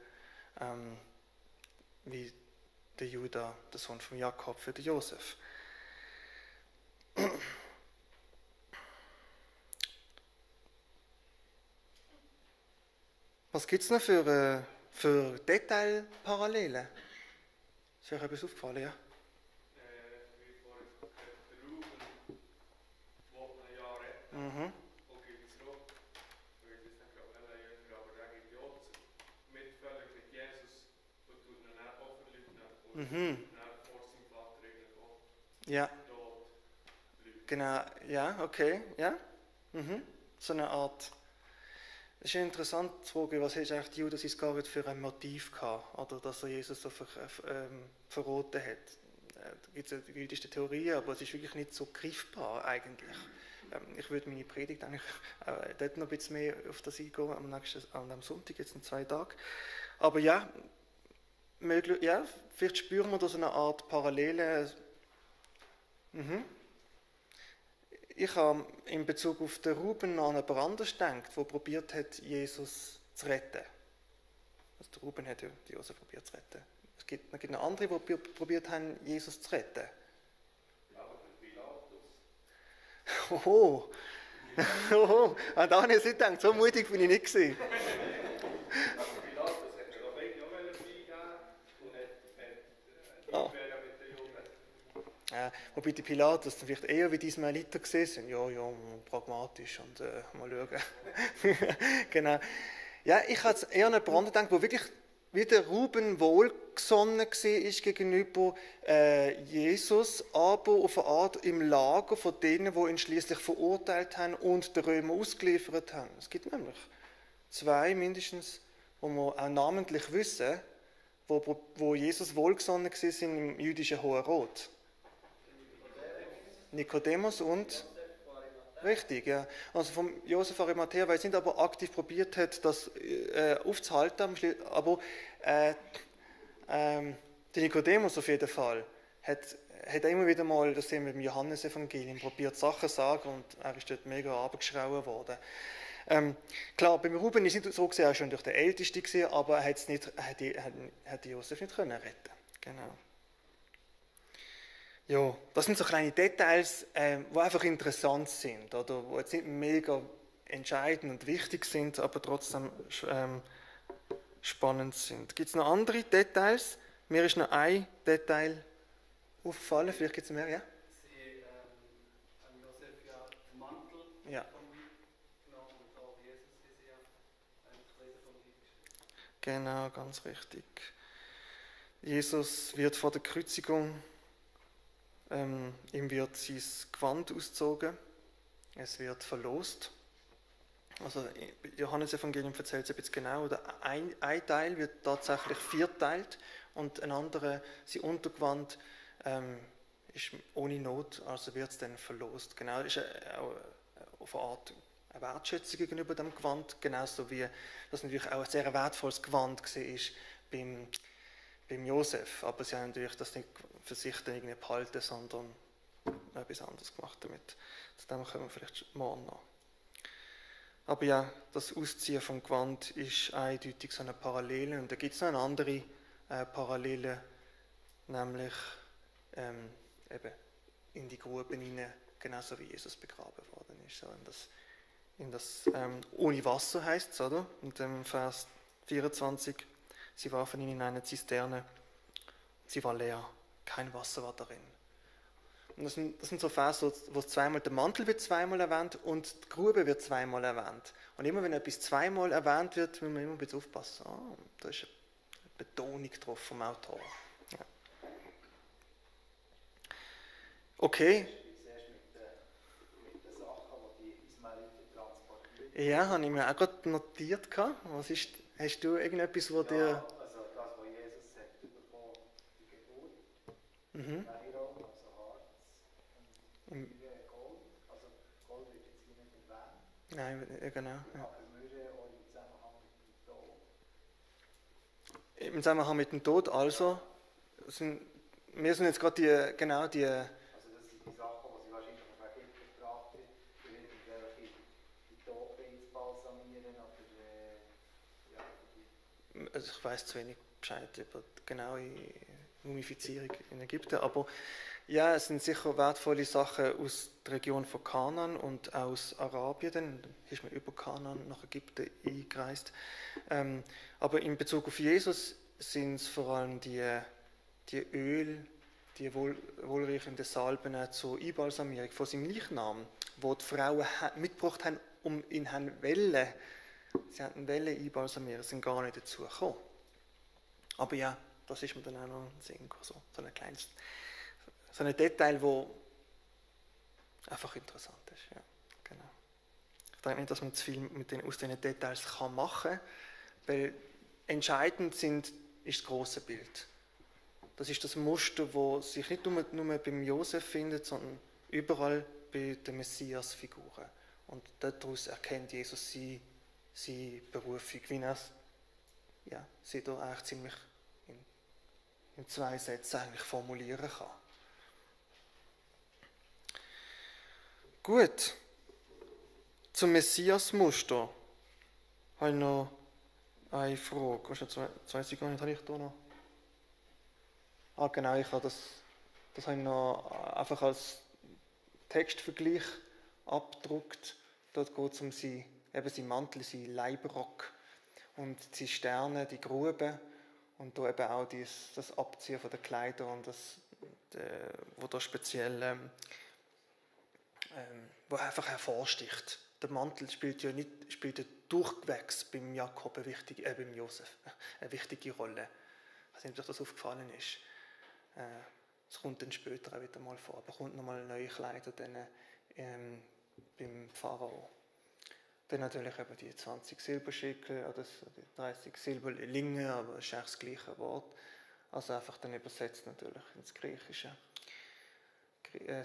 Speaker 1: der Judah, der Sohn von Jakob, für den Josef. Was gibt es noch für Detailparallelen? Ist euch etwas aufgefallen, ja?
Speaker 7: Wie vorhin gesagt, der Ruben will ein Jahr retten
Speaker 1: Mhm.
Speaker 7: und gibt es zurück. Weil das dann gerade jünger, aber der gibt ja auch völlig mit Jesus und tut ihn dann auch verleugnen und dann vor seinem Vater eigentlich auch
Speaker 1: Ja,
Speaker 7: tot lügen.
Speaker 1: genau. Ja, okay. Ja. So eine Art. Es ist interessant zu fragen, was hat eigentlich Judas Iskariot für ein Motiv gehabt, oder dass er Jesus so verraten hat. Da gibt es die wildeste Theorie, aber es ist wirklich nicht so greifbar eigentlich. Ich würde meine Predigt eigentlich dort noch ein bisschen mehr auf das eingehen, am Sonntag, jetzt in 2 Tagen. Aber ja, ja, vielleicht spüren wir da so eine Art Parallele. Ich habe in Bezug auf den Ruben an jemand anderes gedacht, der probiert hat, Jesus zu retten. Also der Ruben hat ja Josef probiert zu retten. Es gibt noch andere, die probiert haben, Jesus zu retten. Oho. Oho. An das habe ich nicht gedacht. So mutig bin ich nicht gewesen.
Speaker 7: Pilatus hat ja noch beide auch freigeben und hat mit den Jungen.
Speaker 1: Wobei die Pilatus dann vielleicht eher wie die Ismaeliter gesehen sind. Ja, pragmatisch und mal schauen. Genau. Ja, ich hatte eher an jemanden gedacht, der wirklich wie der Ruben wohlgesonnen war gegenüber Jesus, aber auf eine Art im Lager von denen, die ihn schließlich verurteilt haben und den Römer ausgeliefert haben. Es gibt nämlich 2 mindestens, wo wir auch namentlich wissen, wo Jesus wohlgesonnen waren im jüdischen Hohen Rat. Nikodemus und... Richtig, ja. Also vom Josef Arimathea, weil er nicht aber aktiv probiert hat, das aufzuhalten, aber der Nikodemus auf jeden Fall hat immer wieder mal, das sehen wir im Johannesevangelium, probiert Sachen zu sagen und er ist dort mega abgeschrauen worden. Klar, beim Ruben ist es nicht so gesehen, er war schon durch den Ältesten gewesen, aber er hat Josef nicht können retten. Genau. Ja, das sind so kleine Details, die einfach interessant sind, oder die jetzt nicht mega entscheidend und wichtig sind, aber trotzdem spannend sind. Gibt es noch andere Details? Mir ist noch ein Detail aufgefallen, vielleicht gibt es mehr, ja?
Speaker 2: Sie haben Josef ja den Mantel
Speaker 1: Ja.
Speaker 2: von genommen und auch Jesus ist ja ein Leser von ihm geschrieben.
Speaker 1: Genau, ganz richtig. Jesus wird vor der Kreuzigung, ihm wird sein Gewand ausgezogen, es wird verlost. Also Johannes Evangelium erzählt es ein bisschen genau, oder ein Teil wird tatsächlich vierteilt und ein anderer, sein Untergewand, ist ohne Not, also wird es dann verlost. Genau, das ist auch auf eine Art eine Wertschätzung gegenüber dem Gewand, genauso wie das natürlich auch ein sehr wertvolles Gewand war beim Josef. Aber sie haben natürlich das nicht für sich dann irgendwie behalten, sondern etwas anderes gemacht damit. Zu dem kommen wir vielleicht morgen noch. Aber ja, das Ausziehen vom Gewand ist eindeutig so eine Parallele. Und da gibt es noch eine andere Parallele, nämlich eben in die Gruben hinein, genauso wie Jesus begraben worden ist. So in das ohne Wasser heißt es, oder? Und im Vers 24, sie warfen ihn in eine Zisterne, sie war leer, kein Wasser war darin. Und das sind so Verse, wo der Mantel wird zweimal erwähnt und die Grube wird zweimal erwähnt. Und immer wenn etwas zweimal erwähnt wird, müssen wir immer ein bisschen aufpassen. Da ist eine Betonung drauf vom Autor. Ja. Okay.
Speaker 5: Wie siehst du mit den Sachen, die die Ismaeliten transportieren?
Speaker 1: Ja, habe ich mir auch gerade notiert. Hast du irgendetwas, wo dir...
Speaker 5: Ja, also das, was Jesus hat bekommen, die Geburt, Weihrauch, also Harz und Gold. Also Gold wird jetzt hier nicht erwähnt,
Speaker 1: Nein, ja, genau. Ja.
Speaker 5: aber Myrrhe auch im Zusammenhang mit dem Tod.
Speaker 1: Im Zusammenhang mit dem Tod also, wir sind jetzt gerade die
Speaker 5: Also das sind die Sachen, die sie wahrscheinlich auf Ägypten gebracht wird, für irgendwelche die Toten ins Balsamieren oder ja,
Speaker 1: also ich weiß zu wenig Bescheid über die genaue Mumifizierung in Ägypten, aber ja, es sind sicher wertvolle Sachen aus der Region von Kanaan und aus Arabien, dann ist man über Kanaan nach Ägypten eingereist. Aber in Bezug auf Jesus sind es vor allem die Öl, die wohlriechenden Salben zur Einbalsamierung von seinem Leichnam, wo die Frauen mitgebracht haben, um ihn sie hatten Wellen einbalsamieren, sind gar nicht dazu gekommen. Aber ja, das ist mir dann auch noch ein Sinn gekommen, so ein Detail, das einfach interessant ist. Ja, genau. Ich denke nicht, dass man zu viel aus diesen Details machen kann, weil entscheidend ist das grosse Bild. Das ist das Muster, das sich nicht nur beim Josef findet, sondern überall bei den Messias-Figuren. Und daraus erkennt Jesus seine Berufung, wie er sie da eigentlich ziemlich in 2 Sätzen eigentlich formulieren kann. Gut, zum Messias-Muster habe ich noch eine Frage. Was ist 2 Sekunden, habe ich da noch? Genau, ich habe das habe ich noch einfach als Textvergleich abgedruckt. Dort geht es um seinen Mantel, seinen Leibrock und die Sterne, die Gruben und da eben auch das Abziehen von den Kleidern und wo da speziell wo einfach hervorsticht. Der Mantel spielt ja durchwegs beim Jakob beim Josef eine wichtige Rolle. Ich weiß nicht, ob euch das aufgefallen ist. Es kommt dann später auch wieder mal vor, aber kommt nochmal neue Kleider beim Pharao. Dann natürlich eben die 20 Silberscheckel oder die 30 Silberlinge, aber das ist eigentlich das gleiche Wort. Also einfach dann übersetzt natürlich ins Griechische.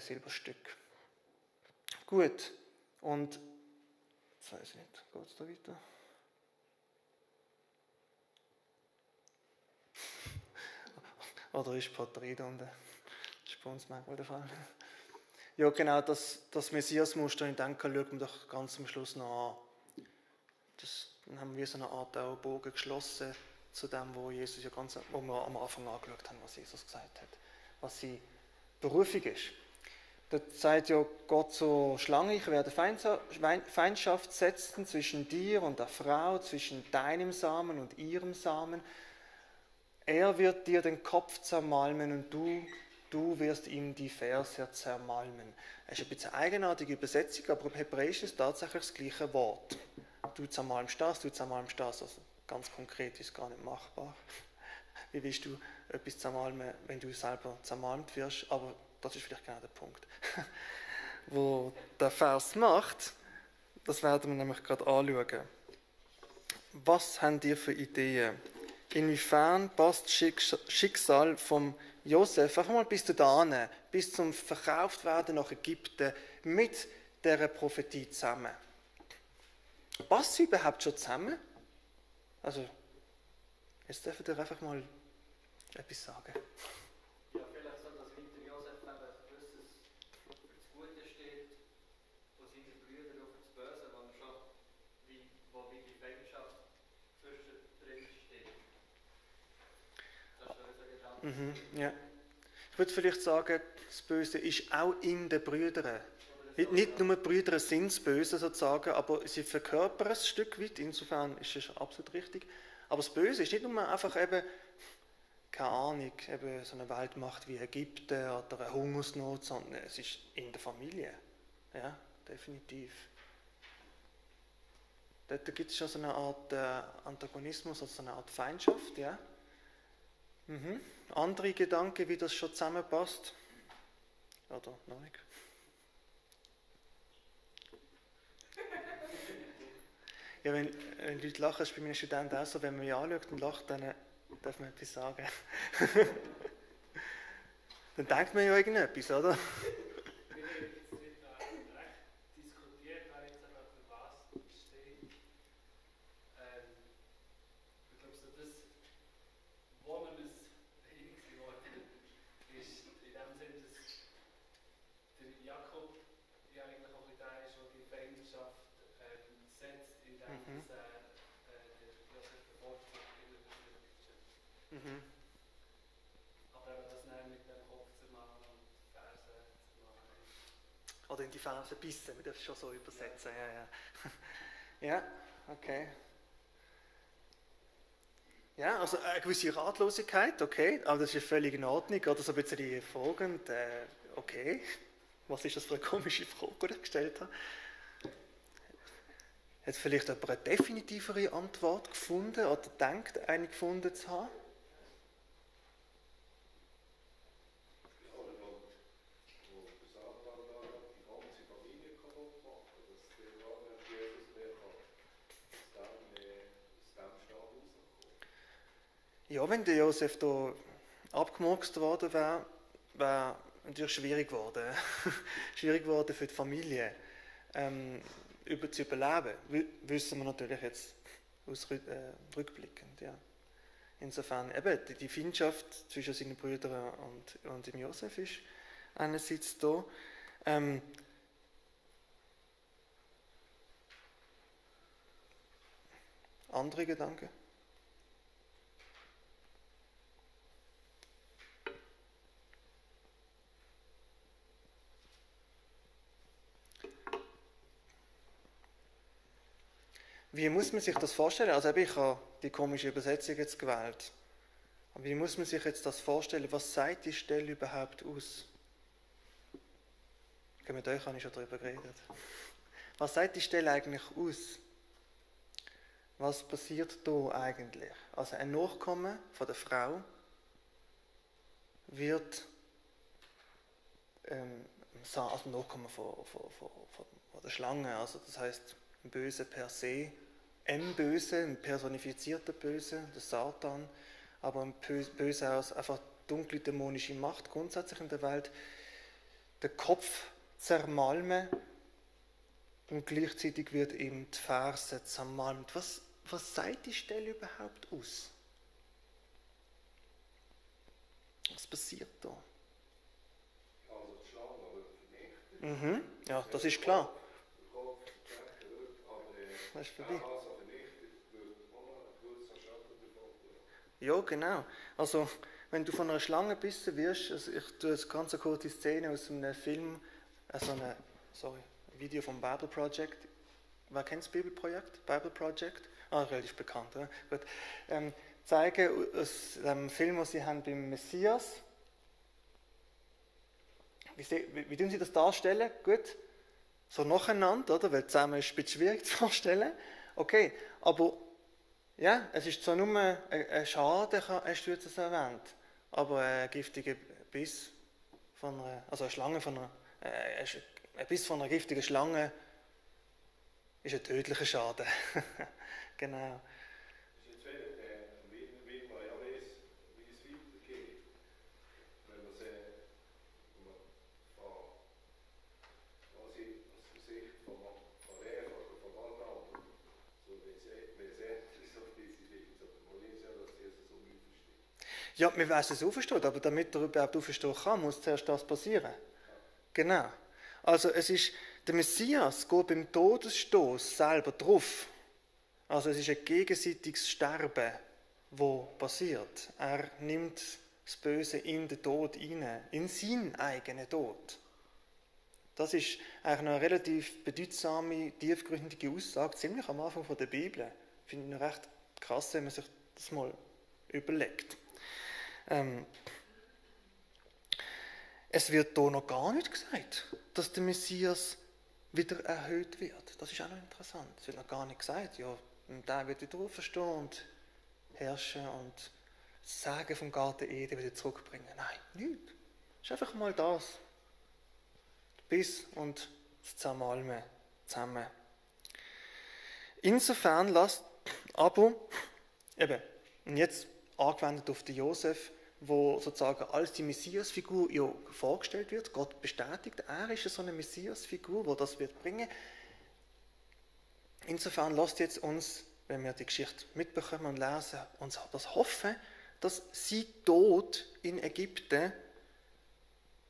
Speaker 1: Silberstück. Gut, und jetzt weiß ich nicht, geht es da weiter? Oder ist die Batterie da unten? Das ist bei uns manchmal der Fall. Ja, genau, das Messias-Muster, ich denke, schauen wir doch ganz am Schluss noch an. Dann haben wir so eine Art auch Bogen geschlossen zu dem, wo wir am Anfang angeschaut haben, was Jesus gesagt hat, was seine Berufung ist. Dort sagt ja Gott zur Schlange, ich werde Feindschaft setzen zwischen dir und der Frau, zwischen deinem Samen und ihrem Samen. Er wird dir den Kopf zermalmen und du wirst ihm die Ferse zermalmen. Das ist ein bisschen eine eigenartige Übersetzung, aber im Hebräisch ist tatsächlich das gleiche Wort. Du zermalmst das. Also ganz konkret ist es gar nicht machbar. Wie willst du etwas zermalmen, wenn du selber zermalmt wirst? Aber das ist vielleicht genau der Punkt. Wo der Vers macht, das werden wir nämlich gerade anschauen. Was habt ihr für Ideen? Inwiefern passt das Schicksal vom Josef einfach mal bis dahin, bis zum Verkauftwerden nach Ägypten mit dieser Prophetie zusammen? Passt sie überhaupt schon zusammen? Also, jetzt dürft ihr einfach mal etwas sagen.
Speaker 2: Ja, vielleicht so, dass hinter Josef eben gewisses für das Gute steht, wo seine Brüder auf das Böse, wo wie die Feindschaft zwischendrin steht. Das ist so ein Gedanke.
Speaker 1: Ja. Ich würde vielleicht sagen, das Böse ist auch in den Brüdern. Nicht nur die Brüder sind das Böse sozusagen, aber sie verkörpern es ein Stück weit, insofern ist es absolut richtig. Aber das Böse ist nicht nur einfach eben, keine Ahnung, eben so eine Weltmacht wie Ägypten oder eine Hungersnot, sondern es ist in der Familie. Ja, definitiv. Dort gibt es schon so eine Art Antagonismus, also so eine Art Feindschaft, ja. Andere Gedanken, wie das schon zusammenpasst? Oder noch nicht? Ja, wenn Leute lachen, ist bei meinen Studenten auch so, wenn man mich anschaut und lacht, dann darf man etwas sagen. Dann denkt man ja irgendetwas, oder?
Speaker 7: Wir haben jetzt recht diskutiert, wer jetzt aber für was steht. Ich glaube, so das, wo man es einig geworden ist,
Speaker 5: denke, dass der Josef bevorzugt in der Bibel.
Speaker 1: Mhm.
Speaker 5: Aber eben das dann mit dem Kopf zu machen und Verse zu machen.
Speaker 1: Oder in die Verse bissen, wir dürfen es schon so übersetzen. Ja. Ja, okay. Ja, also eine gewisse Ratlosigkeit, okay, aber das ist ja völlig in Ordnung. Oder so ein bisschen fragend, okay, was ist das für eine komische Frage, die ich gestellt habe? Hat vielleicht jemand eine definitivere Antwort gefunden oder denkt, eine gefunden zu haben? Ja, wenn der Josef da abgemurkst worden wäre, wäre natürlich schwierig geworden. Schwierig geworden für die Familie, zu überleben. Wissen wir natürlich jetzt rückblickend. Ja. Insofern, eben, die Feindschaft zwischen seinen Brüdern und dem Josef ist einerseits da. Andere Gedanken? Wie muss man sich das vorstellen? Also ich habe die komische Übersetzung jetzt gewählt. Aber wie muss man sich jetzt das vorstellen? Was sagt die Stelle überhaupt aus? Mit euch habe ich schon darüber geredet. Was sagt die Stelle eigentlich aus? Was passiert da eigentlich? Also ein Nachkommen von der Frau wird also Nachkommen von der Schlange, also das heißt ein Böse per se, ein Böse, ein personifizierter Böse, der Satan, aber ein Böse aus einfach dunkle dämonische Macht grundsätzlich in der Welt, der Kopf zermalmen und gleichzeitig wird ihm die Ferse zermalmt. Was sagt die Stelle überhaupt aus? Was passiert da?
Speaker 3: Also die Schlange wird vernichtet.
Speaker 1: Ja, das ist klar.
Speaker 3: Der Kopf vernichtet wird, aber
Speaker 1: Das ist vorbei.
Speaker 3: also vernichtet wird auch ein gewisser Schatten davon.
Speaker 1: Ja, genau. Also, wenn du von einer Schlange gebissen wirst, also ich tue jetzt ganz eine kurze Szene aus einem Film, ein Video vom Bible Project. Wer kennt das Bibelprojekt? Bible Project? Relativ bekannt, oder? Gut. Zeigen aus dem Film, was sie haben beim Messias. Wie tun sie das darstellen? Gut. So nacheinander, oder? Weil zusammen ist es ein bisschen schwierig zu vorstellen. Okay, aber ja, es ist zwar nur ein Schade, hast du jetzt erwähnt, aber ein giftiger Biss von einer, also eine Schlange von einer, ein Biss von einer giftigen Schlange ist ein tödlicher Schaden. Genau.
Speaker 3: Ist jetzt wie man ja weiß, wie es weitergeht. Wenn man quasi aus der Sicht von Eva oder von Adam, so wie es so diese Sicht, aber man weiß ja, dass Jesus so nicht versteht.
Speaker 1: Ja, wir wissen es aufersteht, aber damit er überhaupt auferstehen kann, muss zuerst das passieren. Genau. Also es ist, der Messias geht beim Todesstoß selber drauf. Also es ist ein gegenseitiges Sterben, das passiert. Er nimmt das Böse in den Tod hinein, in seinen eigenen Tod. Das ist eigentlich eine relativ bedeutsame, tiefgründige Aussage, ziemlich am Anfang der Bibel. Finde ich noch recht krass, wenn man sich das mal überlegt. Es wird hier noch gar nicht gesagt, dass der Messias wieder erhöht wird. Das ist auch noch interessant. Es wird noch gar nicht gesagt, ja, der wird wieder auferstehen und herrschen und das Sagen vom Garten Eden wieder zurückbringen. Nein, nichts. Es ist einfach mal das. Biss und das Zermalmen zusammen. Insofern lasst aber, eben, und jetzt angewendet auf den Josef, wo sozusagen als die Messiasfigur ja vorgestellt wird, Gott bestätigt, er ist so eine Messiasfigur, die das wird bringen. Insofern lasst jetzt uns, wenn wir die Geschichte mitbekommen und lesen, uns das hoffen, dass sie Tod in Ägypten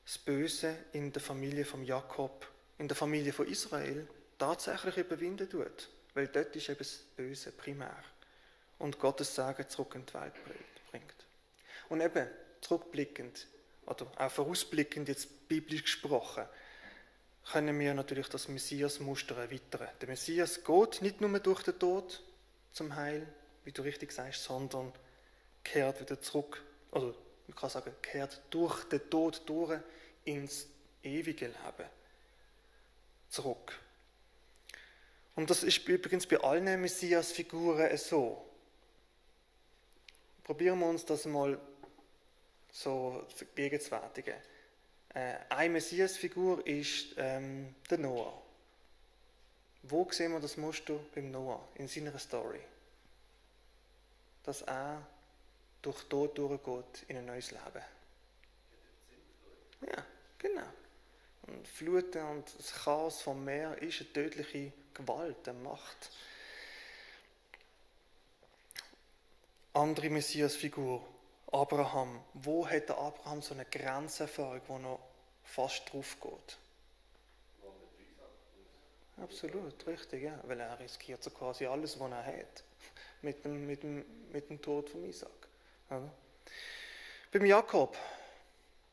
Speaker 1: das Böse in der Familie von Jakob, in der Familie von Israel tatsächlich überwinden tut. weil dort ist eben das Böse primär und Gottes Segen zurück in die Welt bringt. Und eben zurückblickend, oder auch vorausblickend, jetzt biblisch gesprochen, können wir natürlich das Messias-Muster erweitern. Der Messias geht nicht nur durch den Tod zum Heil, wie du richtig sagst, sondern kehrt wieder zurück, also man kann sagen, kehrt durch den Tod durch ins ewige Leben zurück. Und das ist übrigens bei allen Messias-Figuren so. Probieren wir uns das mal so gegenzwärtigen. Eine Messias-Figur ist der Noah. Wo sehen wir das Muster beim Noah in seiner Story? Dass er durch Tod durchgeht in ein neues Leben. Ja, genau. Und Fluten und das Chaos vom Meer ist eine tödliche Gewalt, eine Macht. Andere Messias-Figur, Abraham. Wo hat der Abraham so eine Grenzerfahrung, wo er fast drauf geht? Absolut, richtig, ja. Weil er riskiert so quasi alles, was er hat. Mit dem Tod von Isaac. Oder? Beim Jakob.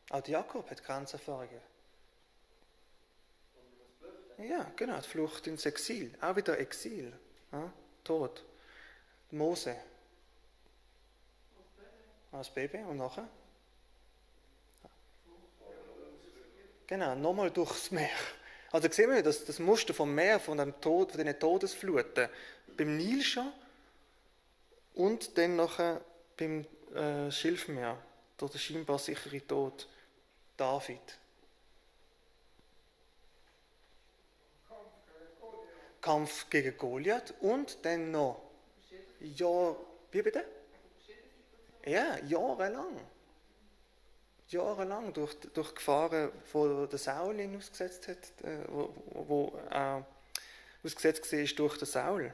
Speaker 1: Auch der Jakob hat Grenzerfahrungen. Ja, genau, die Flucht ins Exil. Auch wieder Exil. Ja, Tod. Mose. Als Baby und nachher? Genau, nochmal durchs Meer. Also sehen wir das Muster vom Meer, von diesen Todesfluten. Beim Nil schon und dann nachher beim Schilfmeer, durch den scheinbar sicheren Tod. David. Kampf gegen Goliath und dann noch wie bitte? Ja, jahrelang durch Gefahren, wo der Saul ihn ausgesetzt hat, wo ausgesetzt war durch den Saul.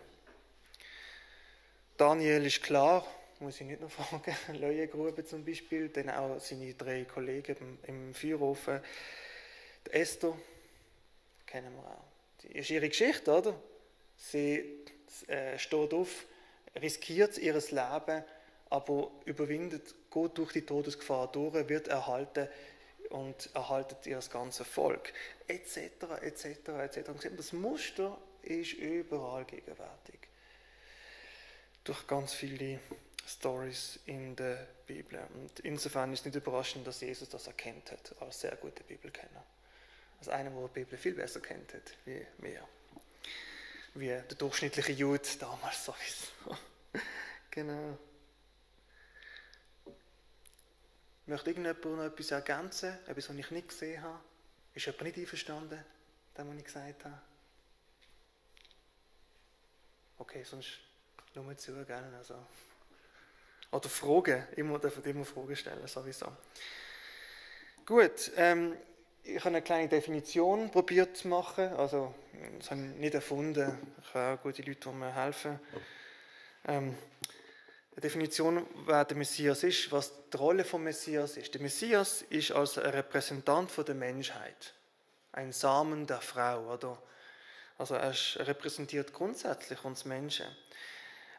Speaker 1: Daniel ist klar, muss ich nicht noch fragen, Löwengrube zum Beispiel, dann auch seine 3 Kollegen im Feuerofen. Die Esther, kennen wir auch. Das ist ihre Geschichte, oder? Sie steht auf, riskiert ihr Leben, aber überwindet, geht durch die Todesgefahr durch, wird erhalten und erhaltet ihr ganzes Volk, etc., etc., etc. Das Muster ist überall gegenwärtig. Durch ganz viele Stories in der Bibel. Und insofern ist es nicht überraschend, dass Jesus das erkannt hat, als sehr guter Bibelkenner. Als einer, der die Bibel viel besser kennt hat, wie wir. Wie der durchschnittliche Jude damals sowieso. Genau. Möchte irgendjemand noch etwas ergänzen? Etwas, was ich nicht gesehen habe? Ist jemand nicht einverstanden, das, was ich gesagt habe? Okay, sonst nur zu, gerne. Also. Oder Fragen. Dürft immer Fragen stellen, sowieso. Gut, ich habe eine kleine Definition probiert zu machen. Also, das habe ich nicht erfunden. Ich habe auch gute Leute, die mir helfen. Eine Definition, wer der Messias ist, was die Rolle des Messias ist. Der Messias ist als ein Repräsentant der Menschheit. Ein Samen der Frau. Oder? Also er repräsentiert grundsätzlich uns Menschen.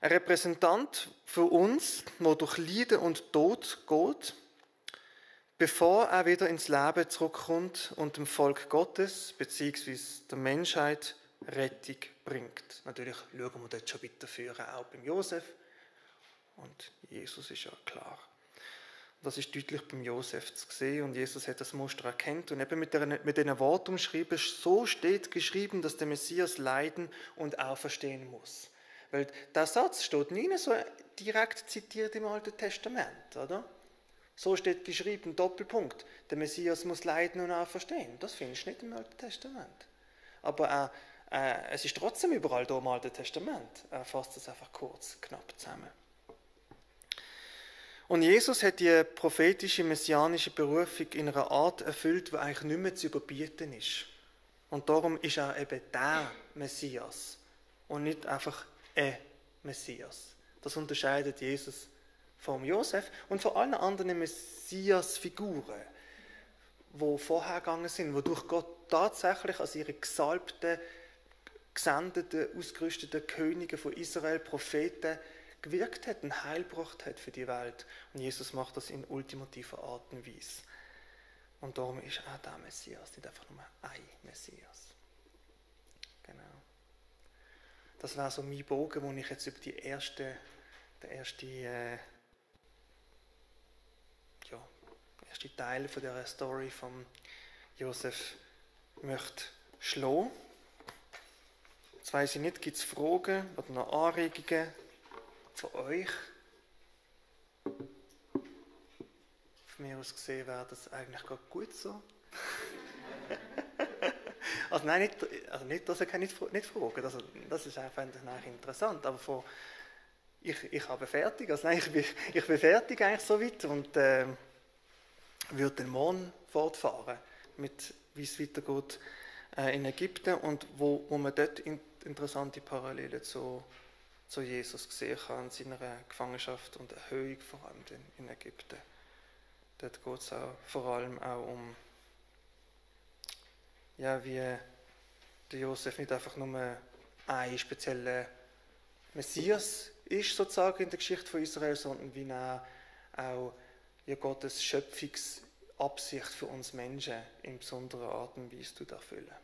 Speaker 1: Ein Repräsentant für uns, der durch Leiden und Tod geht, bevor er wieder ins Leben zurückkommt und dem Volk Gottes bzw. der Menschheit Rettung bringt. Natürlich schauen wir dort schon weiterführen, auch beim Josef. Und Jesus ist ja klar. Das ist deutlich beim Josef zu sehen und Jesus hat das Muster erkannt und eben mit diesen Worten umschrieben, so steht geschrieben, dass der Messias leiden und auferstehen muss. Weil der Satz steht nie so direkt zitiert im Alten Testament, oder? So steht geschrieben, Doppelpunkt, der Messias muss leiden und auferstehen. Das findest du nicht im Alten Testament. Aber es ist trotzdem überall da im Alten Testament. Er fasst es einfach kurz, knapp zusammen. Und Jesus hat die prophetische, messianische Berufung in einer Art erfüllt, die eigentlich nicht mehr zu überbieten ist. Und darum ist er eben der Messias und nicht einfach ein Messias. Das unterscheidet Jesus vom Josef und von allen anderen Messias-Figuren, die vorhergegangen sind, wodurch Gott tatsächlich als ihre gesalbten gesendeten, ausgerüsteten Könige von Israel, Propheten, gewirkt hat und Heil gebracht hat für die Welt. Und Jesus macht das in ultimativer Art und Weise. Und darum ist auch der Messias, nicht einfach nur ein Messias. Genau. Das wäre so mein Bogen, wo ich jetzt über den ersten Teil von dieser Story von Josef möchte schlagen. Jetzt weiss ich nicht, gibt es Fragen oder noch Anregungen von euch? Von mir aus gesehen wäre das eigentlich gerade gut so. Also nein, nicht, dass ihr nicht fragen. Also, das ist einfach interessant. Aber ich habe fertig. Also nein, ich bin fertig eigentlich soweit und würde dann morgen fortfahren, mit wie es weitergeht in Ägypten und wo man dort interessante Parallelen zu Jesus sehen kann, seiner Gefangenschaft und Erhöhung vor allem in Ägypten. Dort geht es auch vor allem auch um, ja, wie der Josef nicht einfach nur ein spezieller Messias ist, sozusagen in der Geschichte von Israel, sondern wie er auch ja, Gottes Schöpfungsabsicht für uns Menschen in besonderer Art und Weise erfüllen.